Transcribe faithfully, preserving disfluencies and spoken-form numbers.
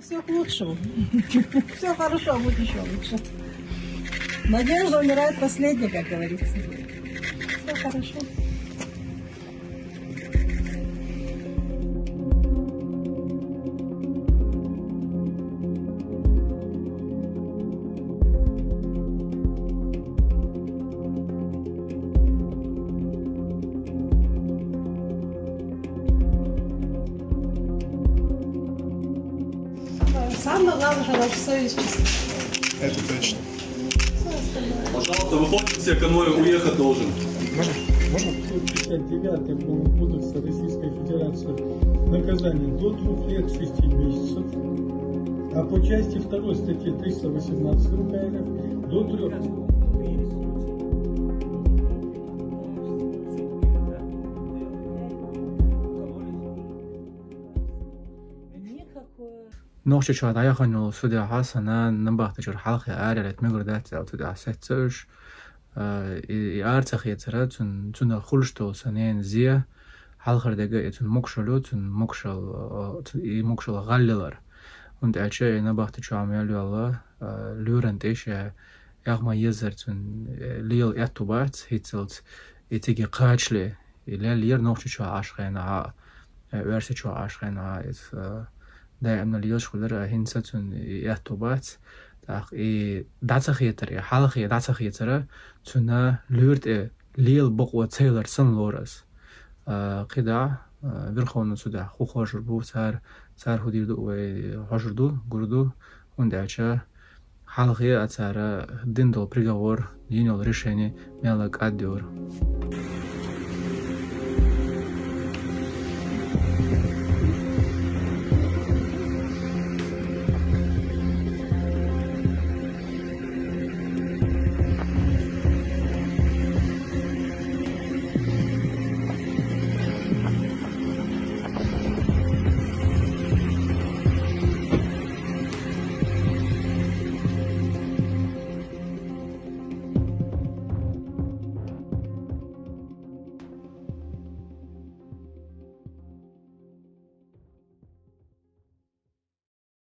Все к лучшему. Все хорошо, а будет еще лучше. Надежда умирает последняя, как говорится. Все хорошо. Самое главное, что наша совесть чиста. Это точно. Пожалуйста, выходим все, конвой уехать должен. Можно? Можно? Пятьдесят девятый Уголовного кодекса Российской Федерации наказание до двух лет шести месяцев, а по части второй статьи триста восемнадцать УК РФ до трех. Нохчийчоа дӀаяханна йола цу дийнахьа санна набахтечура хьалххе араяла мегар дац аьлла, цу дийнахьа сецна уж. Э, и, и ара ца хецара, цун, цунах хуьлуш долу сан ненан зе, хьалхара дерг и цун могушалла ю, цун могушалла, э, цу-, и могушалла гӀаллелар. ХӀунда аьлча и набахтечоа ма ял йолла, э, лоьран тӀе ша яхма езар цун, э, лела аьтту бац, хӀинццалц и цига кхачале, и леллера Нохчийчоа Ӏаш хенахь а, э, Оьрсийчоа Ӏаш хенахь а, иза, э, даимна лелаш хуьлура, а хӀинца цунна и аьтту бац. ТӀаккха и дӀа ца хетара, и хьалххе дӀа ца хецара, цунна лоьра тӀе лела бакъо ца ялар санна лору ас. А, кхидӀа, а, Верховный судехь хӀун хьожур бу, цара, цара хӀун дийр ду, вай хьожур ду, гур ду, хӀунда аьлча хьалххе а цара дина долу приговор, йина йолу решение мелла кӀадда йора.